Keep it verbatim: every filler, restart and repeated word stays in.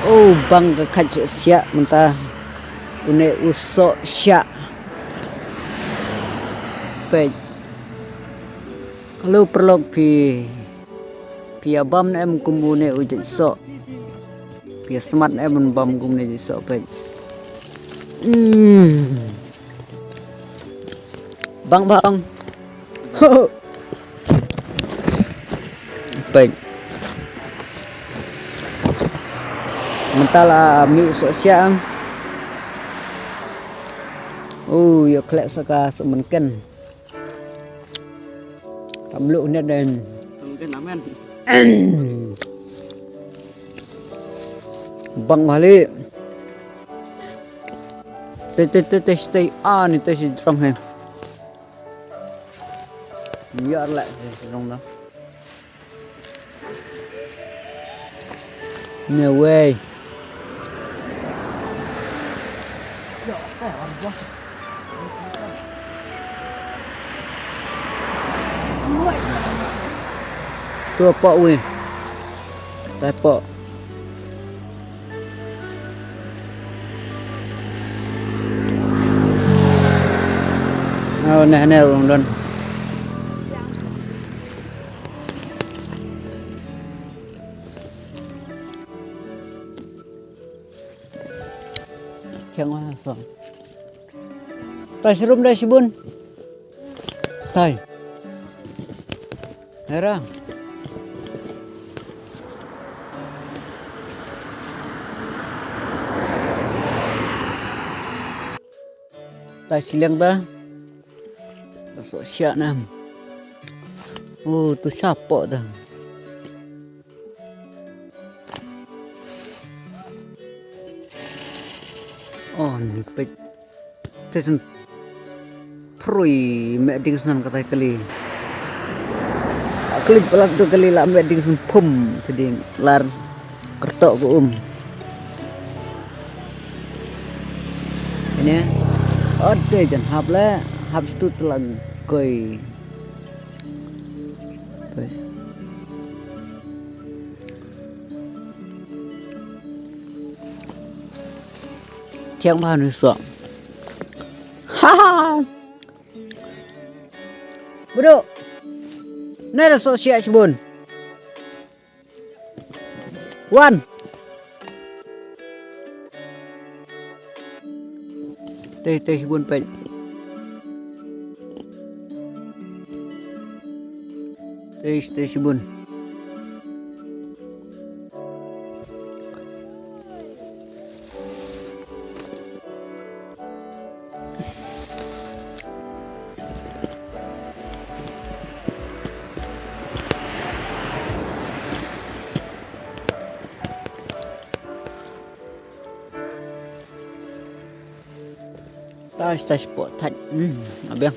Oh, bang ka khat soh siah mynta. Une u soh siah. Peit. Hello paralok, phi, phi ïa bam ne em kum une u jait soh? Phi ïa smat ne em bam kum une jait soh, peit. Hmm. Bang bang. Peit. Mynta la mih soh siah. Oh, ïa khlek sa ka soh mynken. Tam luh net den. Mynken amen. Bang bali. Te te te te te ani te si trong he. Yar la si trong da. No way. Tua pok win. Tai pok. Oh, neh neh rung don. Kiang wa song. Tai serum dai sibun. Tai. Hera. Tai siliang ta. Ta soh siah nam. Oh, tu siapa ta? Oh, ni peit. Te syn phrui meh ding snan katai kali. Kali palak tu kali la meh ding syn phum te ding lar kertok ku um. Ini. Ode jan hap le hap situ telang koi. Thiang ba nu suak. Ha ha. Budu. Nai da soh siah shibun. Wan. Tei tei shibun peit. Tei tei shibun. Tash tash po thach. Hmm, abiang.